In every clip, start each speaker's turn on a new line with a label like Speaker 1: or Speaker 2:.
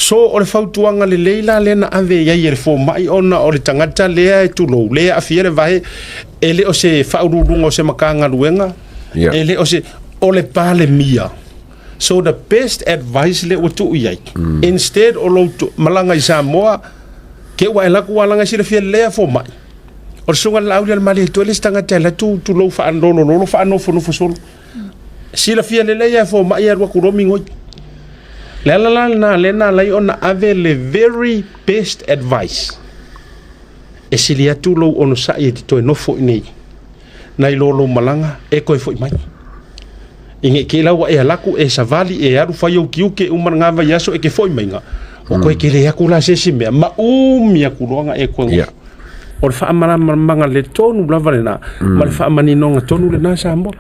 Speaker 1: So o le fautuaga lelei la lea na ave i ai e le fomai ona o le tagata lea e tulou, lea e aafia le vae, e le o se faauluuluga o se Matagaluega, e le o se, o le Palemia. So the best advice lea ua tuu i ai, instead o lou malaga i Samoa, ke ua e alu atu ua laga e silafia lelei lava fomai. O le susuga i le Laaulialemalietoa le isi tagata e alu atu tulou faalolololo faanofonofo solo. Silafia lelei lava e fomai e alu atu loa migoi. Le ala la lena lea na ala ai ona ave le very best advice, e sili atu lou onosai e te toe nofo i inei nai lo lou malaga e toe foi mai. I nei te i la ua e alu atu e savali e alu fai ou tiute uma lena vaiaso e te foi maiga, ua toe tele atu la se isi mea ma umi atu loa ona e toe nofo. O le faamalamalamaga le tonu lava lena ma le faamaninoga tonu lena Samoa.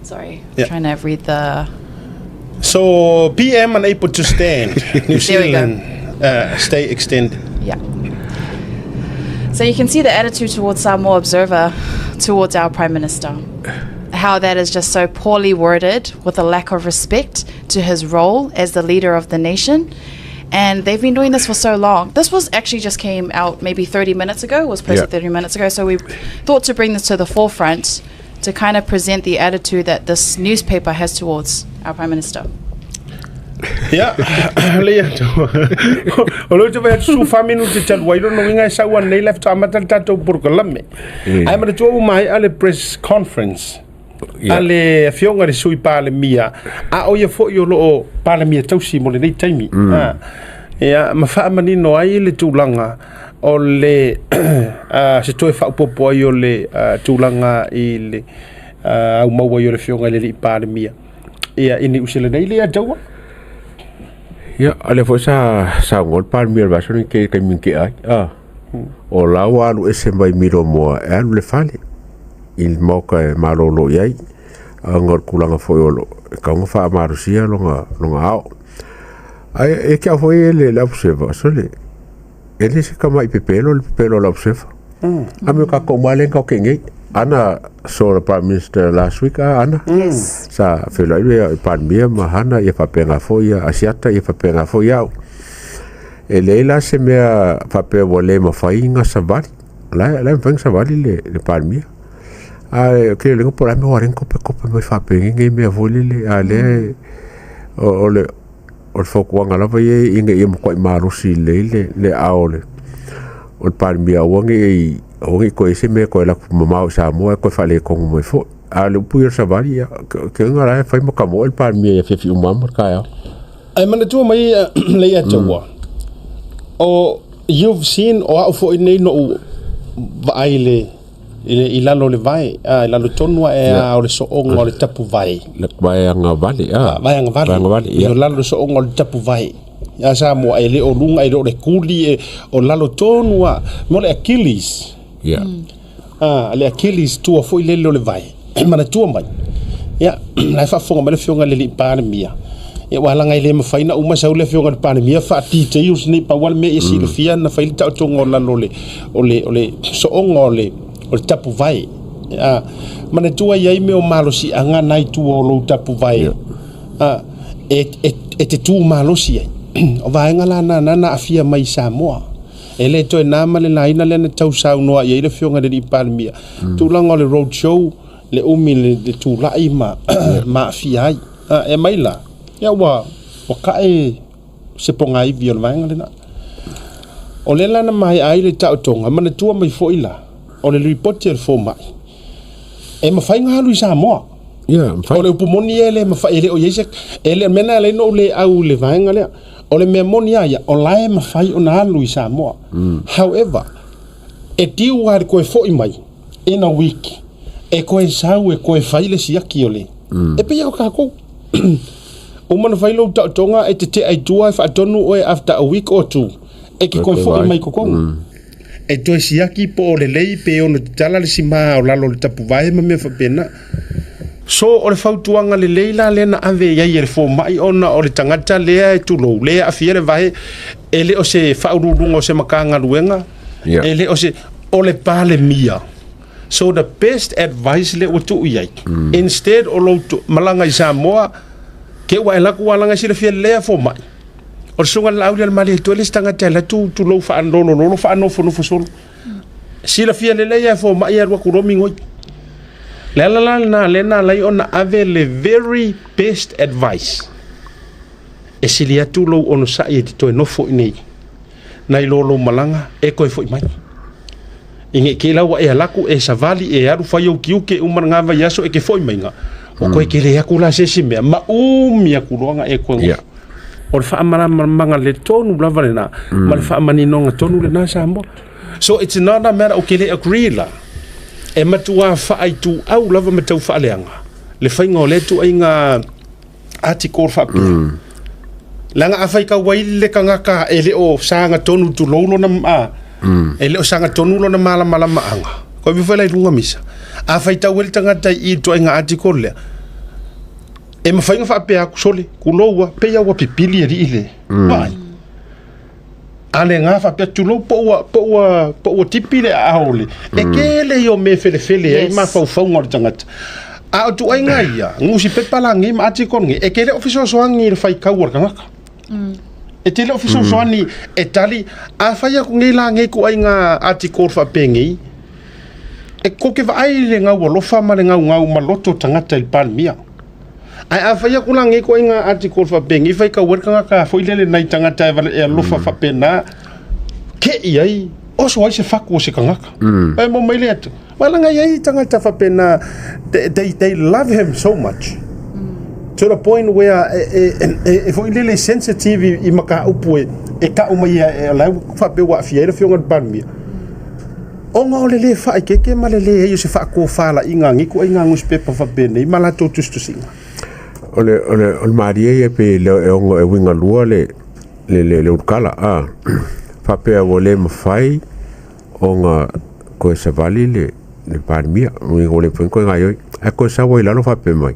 Speaker 2: Sorry, I'm trying to read the.
Speaker 1: So PM unable to stand. New
Speaker 2: There we go.
Speaker 1: Zealand stay extended.
Speaker 2: Yeah. So you can see the attitude towards Samoa Observer, towards our Prime Minister. How that is just so poorly worded with a lack of respect to his role as the leader of the nation. And they've been doing this for so long. This was actually just came out maybe 30 minutes ago, was posted 30 minutes ago. So we thought to bring this to the forefront to kind of present the attitude that this newspaper has towards our Prime Minister.
Speaker 1: Ia, lei atu. O lea ou te vaai atu 14 minute talu ai, lona uiga e sau ananei la e faatoa amata le tatou polokalame. Ae manatua ua maea le press conference a le Afioga i le Sui Palemia, a o ia foi o lo o Palemia tausi mo lenei taimi. Ia, ma faamanino ai le tulaga o le se toe faaopoopo ai o le tulaga i le aumaua ai o le Afioga i le Alii Palemia. Ia, i Niu Sila nei le ia taua.
Speaker 3: Ia, a lea foi sa saunoa le Palemia i le vaiaso lenei i le taimi na tea ai, a, o la ua alu ese mai Milomoa e alu i le fale i le maota e malolo i ai, ona o le tulaga foi o lo o e tatau ona faamalosia lona ao. Ae ia te au foi le Observer, sole, e le se tamai pepelo le pepelo o le Observer. A me o tatou uma lava lea na taoto i inei. Ana saw the Prime Minister last week, a Ana?
Speaker 2: Yes.
Speaker 3: Sa feiloai le Palemia ma Hana ia faapena foi ia Asiata ia faapena foi au. E leai la se mea faapea ua le mafai ona savali. La e mafai ona savali le Palemia. Ae ou te le iloa po o le a le mea ua ala ai ona topetope mai faapenei nei mea foi lele, a o lea o le O le fautuaga lava ia ina ia matuai malosi lelei le aao o le Palemia aua ne i toe i ai se mea e toe alu atu mamao i Samoa ae toe faaletonu mai foi. A o le upu ia o le savali, ia, keuga o la e fai ma tamoe le Palemia i afiafi uma lava ma le taeao.
Speaker 1: Ae manatua mai lea ia te ua, o you've seen, o au foi nei na ou vaai i le i lalo o le vae, a, i lalo tonu ae a o le sooga o le tapuvae.
Speaker 3: Le vaeaga vale, a.
Speaker 1: Vaeaga vale.
Speaker 3: Vaeaga vale, ia.
Speaker 1: O lalo o le sooga o le tapuvae. Ia Samoa, e le o luga, e le o le kuli, e, o lalo tonu a, mo le Achilles.
Speaker 3: Ia.
Speaker 1: A, le Achilles tua foi lele o le vae. Manatua mai, ia, la e faafofoga mai le Afioga i le Alii Palemia, ia aua leaga e le mafai ona uma sau le Afioga i le Palemia faa-details nei, pau lava le mea ia silafia na fai le taotoga o lalo o le, o le, o le sooga o le, o le tapuvae. A, manatua e i ai mea o malosiaga na i tua o lou tapuvae, a, e, e, e te tu malosi ai. O vaega la na, na, na aafia mai i Samoa. E le toe na ma le laina lea na tau saunoa i ai le Afioga i le Alii Palemia, tulaga o le road show, le umi le tulai ma ma aafia ai. E mai la, ia ua ua kae se pogaivi o le vaega lena. O lea la na maea ai le taotoga, manatua mai foi la, o le lipoti a le fomai, e mafai ona alu i Samoa.
Speaker 3: Ia, mafai.
Speaker 1: O le upu moni ia e le mafai, e le o i ai se, e le, o le mea lena e ala ai ona ou le au i le vaega lea. O le mea moni lava ia, o la e mafai ona alu i Samoa. However, e due lava i le toe foi mai in a week, e toe sau e toe fai le siaki o le... E pei lava o tatou. Uma ona fai lou taotoga e te tea i tua e faatonu oe after a week or two, e te toe foi mai i totonu. E toe siaki po o lelei pe ono tatala le sima o lalo o le tapuvae ma mea faapena. So o le fautuaga lelei la lea na ave i ai e le fomai ona o le tagata lea e tulou, lea e aafia le vae, e le o se faauluuluga o se Matagaluega, e le o se, o le Palemia. So the best advice lea ua tuu i ai, instead o lou malaga i Samoa, ke ua e alu atu ua laga e silafia lelei lava fomai. O le susuga i le Laauli a le Malietoa e le se tagata e alu atu tulou faalolololo faanofonofo solo. Silafia lelei lava e fomai e alu atu loa migoi. Le ala la lena lea na ala ai ona ave le very best advice e sili atu lou onosai e te toe nofo i inei nai lo lou malaga e toe foi mai. I nei te i la ua e alu atu e savali e alu fai ou tiute uma lena vaiaso e te foi maiga, ua toe tele atu la se isi mea ma umi atu loa ona e toe nofo. O le faamalamalamaga le tonu lava lena ma le faamaninoga tonu lena Samoa. So it's not a matter ou te le agree la, e matua faaituau lava ma tau faaleaga le faiga o lea ituaiga article faapea. Leaga a faitau ai le tagata e le o saga tonu tulou lona a, e le o saga tonu lona malamalamaaga, koe mea foi la i luga misa. A faitau ai le tagata i i ituaiga article lea, e mafai ona faapea atu, sole, tulou a, pei lava ua pipili alii le vaai. A le gā faapea, tulou, po ua, po ua, po ua tipi le aao o le, e tele ia o mea e felefele ai mafaufauga o le tagata. A o ituaiga ia, nusipepa la nei ma article nei, e te le o fesoasoani i le faitau a le tagata. E te le o fesoasoani e tali, a fai atu nei la nei ituaiga article faapenei, e tou te vaai i le gaualofa ma le gaugau maloto o tagata i le Palemia. Ae a fai atu la nei ituaiga article faapenei, faitau ai le tagata foi lele nai tagata e vale e alofa faapena, te i ai, oso ai se fatu o se tagata. E mo mai le atu. Wa laga e i ai tagata faapena, they love him so much. To the point where e, e, e, e foi lele sensitive i, i mataupu e, e tau mai e, e la e faapea ua aafia ai le afioga i le Palemia. Ona o le lē faaeteete ma le leai o se faatofalaiga a nei ituaiga nusipepa faapenei ma latou tusitusiga.
Speaker 3: O le, o le, o le malie ia pei le, e ono e uiga lua le, le, le, le ulukala, a, faapea ua le mafai ona toe savali le, le Palemia, uiga ua le mafai ona toe gaoioi. Ae toe sau ai i lalo faapea mai,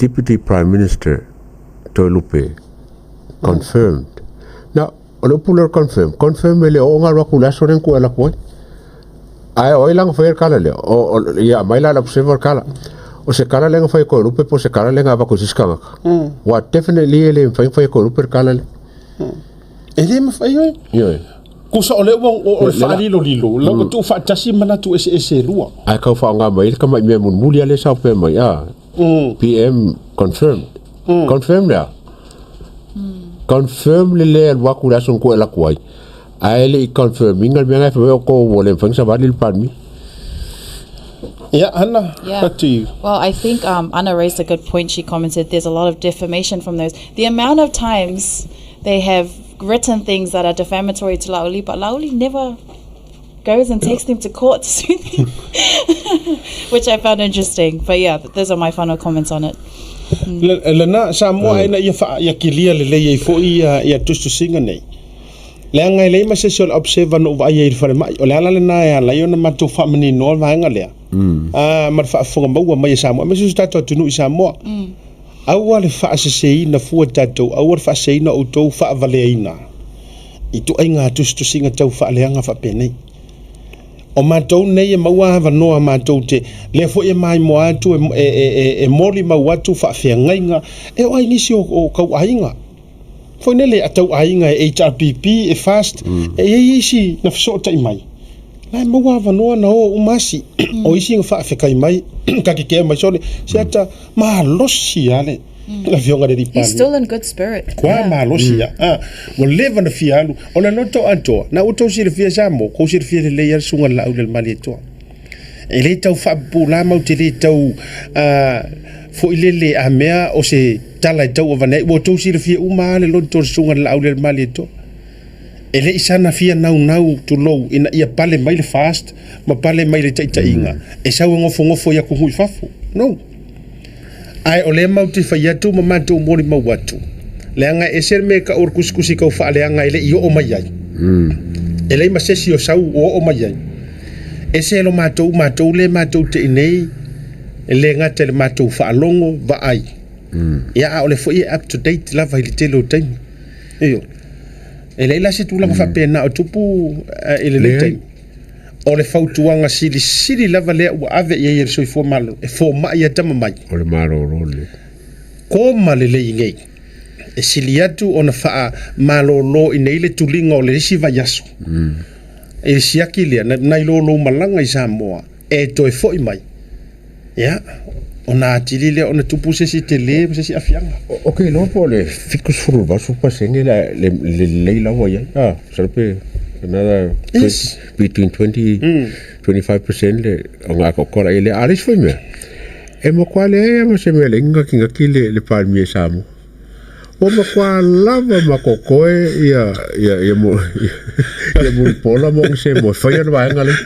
Speaker 3: Deputy Prime Minister Toelupe confirmed. Now, O le upu lea o le confirm, confirm e le o ona alu atu i le aso lea na tuu e alu atu ai. Ae o ai la na faia le tala lea? O, o, ia aumai la le observer le tala. O se tala lea na fai e Toelupe po o se tala lea na avatu e se isi tagata. Ua definitely e le mafai ona fai e Toelupe le tala lea.
Speaker 1: E le mafai oe.
Speaker 3: Ioe.
Speaker 1: Kusa o lea ua o le faalilolilo, la ua tuufaatasi manatu eseese e lua.
Speaker 3: Ae tau faaaoga mai ai le tamai mea mulimuli lea e sao pea mai, a, PM confirmed. Confirm lea? Confirm le le alu atu i le aso na tuu e alu atu ai, ae le i confirm ina le mea lena e fai mai outou ua le mafai ona savali le Palemia.
Speaker 1: Yeah, Anna,
Speaker 2: Yeah.
Speaker 1: back to you.
Speaker 2: Well, I think Anna raised a good point. She commented there's a lot of defamation from those. The amount of times they have written things that are defamatory to Laauli, but Laauli never goes and takes them to court to sue them, which I found interesting. But yeah, those are my final comments on it.
Speaker 1: Lena, Samoa ina ia wha, ia kilia lelei ai foi ia, ia tusitusiga nei. Leaga e leai ma se isi o le observer na ou vaai ai i le falemai. O le ala lena e ala ai ona matou faamaninoa le vaega lea. Ah, ma le faafofoga maua mai e Samoa, aemaise o si tatou atunuu i Samoa. Aua le faaseseina fua tatou, aua le faaseseina outou faavaleaina i ituaiga tusitusiga tau faaleaga faapenei. O matou nei e maua avanoa matou te, lea foi e maimoa atu e, e, e, e, e molimau atu faafeagaiga, e oo ai nisi o, o tauaiga. Foi nele a tauaiga e HRPP, e FAST, e i ai isi na fesootai mai. La e maua avanoa na o uma asi. O isi na faafekai mai, ka kekea mai sole, se ata malosi lava le afioga i le alii
Speaker 2: He's still in good spirit.
Speaker 1: Kua malosi lava. Ah, ua leva na fia alu. O le loto atoa, na ua tou silafia Samoa, kou silafia lelei lava le susuga i le Laauli a le Malietoa. E le tau faapupula ma ou te le tau foi lele a mea o se tala e tau avane ai. Ua outou silafia uma lava le loto o le susuga i le Laauli a le Malietoa. E le i sana fia naunau tulou ina ia pale mai le FAST ma pale mai le taitaiga e sau e nofonofo i atunuu i fafo. No. Ae o lea matou te fai atu ma matou molimau atu, leaga e ese le mea e tau o le tusitusi tau faaleaga e le i oo mai ai. E leai ma se isi o sau o oo mai ai. Ese lo matou, matou lea matou te i inei, e le gata i le matou faalogo, vaai. Ia a o lea foi e up to date lava i le tele o taimi. Ioe. E leai la se tulaga faapena o tupu i lenei taimi. O le fautuaga silisili lava lea ua ave i ai e le Soifua Maloloina, e fomai ia tama mai.
Speaker 3: O le malolo lelei.
Speaker 1: Koma lelei nei, e sili atu ona faamalolo i nei le tuliga o le isi vaiaso. I le siaki lea, nai lo lou malaga i Samoa, e toe foi mai, ia, ona atili lea ona tupu se isi tele ma se isi aafiaga.
Speaker 3: Ou te iloa po o le 78% le lelei la ua i ai. Ah, masalo pe another 20, between 20 25% le o ngā kokola i le a le isi foi mea. E matua leai lava ma se mea e leai ni gatigati le Palemia i Samoa. Ua matua lava ma kokoe ia ia ia mo ia Mulipola ma Ogisemo e faia le vaega lea.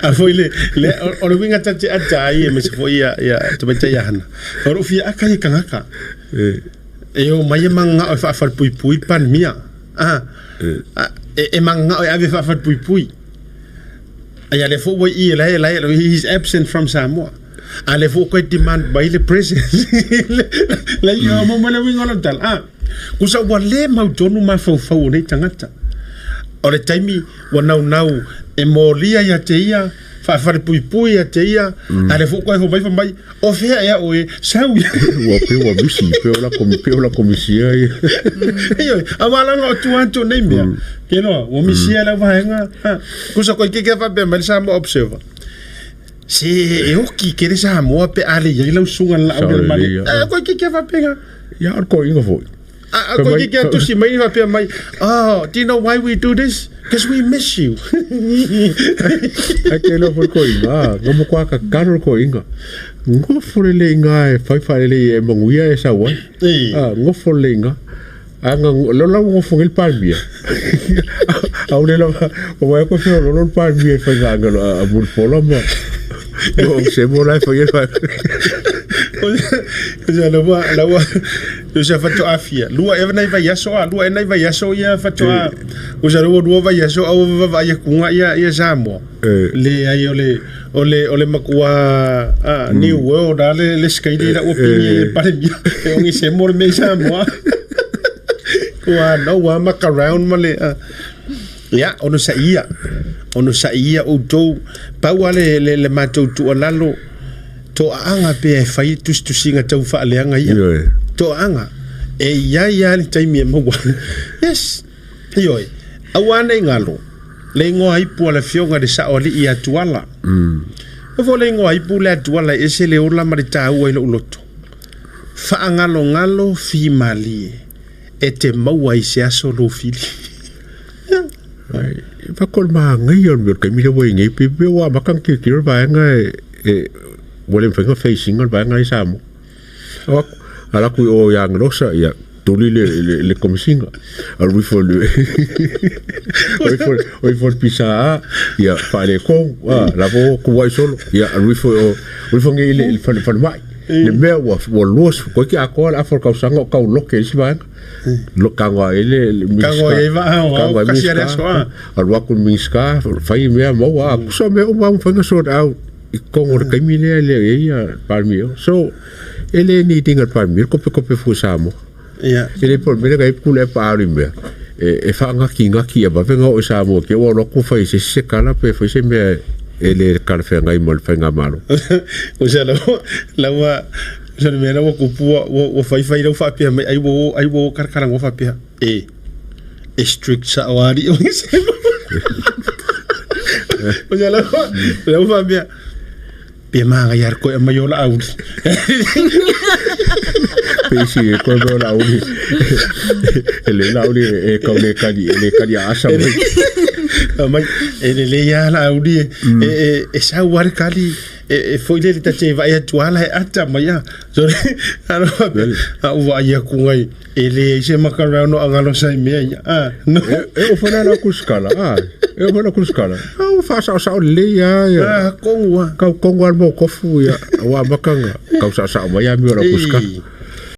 Speaker 1: A foi le le o le uiga ta te ata ai e aemaise foi ia ia tamaitai ia Hana. O lou fia aka ia tagata. E o mai e mananao e faafalepuipui le Palemia. Ah, e mananao e ave e faafalepuipui. Ia lea foi ua i i la e he is absent from Samoa. A lea foi ua toe demand mai le presence. La i o mo le uiga o lau tala. Ah, kusa ua le mautonu mafaufau o nei tagata. O le taimi ua naunau e molia ia te ia, faafalepuipui ia te ia, a lea foi ua toe fai mai fai mai, O fea ea oe, sau ia.
Speaker 3: Ua pei ua misi, pei o la pei o la komisia ia.
Speaker 1: Ioe, aua langa o tua atu o nei mea. Ke loa, ua misia lau vaega. Ha, kusa koe ke kia faapea mai le Samoa Observer. Se e oki ke le Samoa pe a le iai lau susuga le laau le male. Eh, koe ke kia faapea.
Speaker 3: Ia, o le toeaina foi.
Speaker 1: A koe ke kia tusi mai faapea mai, oh, do you know why we do this? Because we miss you.
Speaker 3: Ai ke loa foi toeaina, nga matua tatalo le toeaina. Nofo lelei i ina e fai faalelei e manuia e sau ai. Ah, nofo lelei i ina. A na lea la ua nofo nei le Palemia. Aole lava, ua vaai atu e feoloolo le Palemia i le faigaaga a Mulipola ma Semo la e faia le
Speaker 1: Laua, laua, Usa faatoa fia lua ea nai vaiaso a lua ea nai vaiaso ia faatoa usa lua lua vaiaso a ua vaavaai atu ia ia Samoa leai o le o le o le matua a New World a le le sikaili la ua pini ai e le Palemia e ogi se mo le mea i Samoa ua no ua maka round ma le ia ono sa ia ono sa ia outou pau a le le, le matou tuualalo Toaaga pea e fai tusitusiga tau faaleaga ia.
Speaker 3: Ioe.
Speaker 1: Toaaga. E iai lava le taimi e maua ai. Yes. Ioe. Aua nei galo, le igoa ipu a le Afioga i le Saoalii ia Tuala. E foi le igoa ipu lea Tuala e ese le ola ma le taua i lou loto. Faagalogalo fimalie e te maua i se aso lou fili.
Speaker 3: Ai, fa ko le manaia o le mea o le taimi lea ua i nei, pei pei ua amata ona tilotilo le vaega e ua le mafai ona face ina le vaega lea i Samoa. O atu, alu atu i o ia Galosa, ia tuli le, le, le komesina. Alu ifo i le o ifo, o ifo i le PSA, ia faaletonu, a, lava o tuai solo. Ia alu ifo i o, alu ifo nei i le, i le fale, falemai. Le mea ua, ua 20, toeitiiti atoa le afa o le tausaga o tau loke i le isi vaega. Tago ai le
Speaker 1: Tago ai vaa o au kasi ale aso a.
Speaker 3: Alu atu le Minisita, fai mea maua a. Kusa mea uma ua mafai ona sort out i totonu o le taimi lea e le i ai ia Palemia. So, e le ni dinga le Palemia, kopekope fua Samoa.
Speaker 1: Ia.
Speaker 3: E le po o le mea lea ka i pule e pa i mea. E faagatigati ia vave ona oo i Samoa ke ua alu atu fai se isi se tala pe fai se mea e le talafeagai ma le faigamalo.
Speaker 1: Kusa lau lau So le mea la ua kupu ua, ua, ua faifai lau faapea mai ai ua o, ai ua o kalakalagoa faapea, e, e strict sao alii o se O se lau, lau faapea, pe manaia le koe mai o la auli.
Speaker 3: Pe isi e koe mai o la auli. E le la auli e kau le kali, e le kali a asa mai.
Speaker 1: Mai, e lelei lava la auli e, e, e, e sau lava le kali e foi lele ta te vaai atu ala he ata mai a. So alo a u vaai aku ngai e le ai se makarau no angalo sai mea ia. Ah, no.
Speaker 3: E o fana la kuskala. Ah, e o fana kuskala. Ah, o fa sa sa le ia ia.
Speaker 1: Ah, kongu ah.
Speaker 3: Kau kongu al mo kofu ia. Wa makanga. Kau sa sa mai a mi o la kuskala.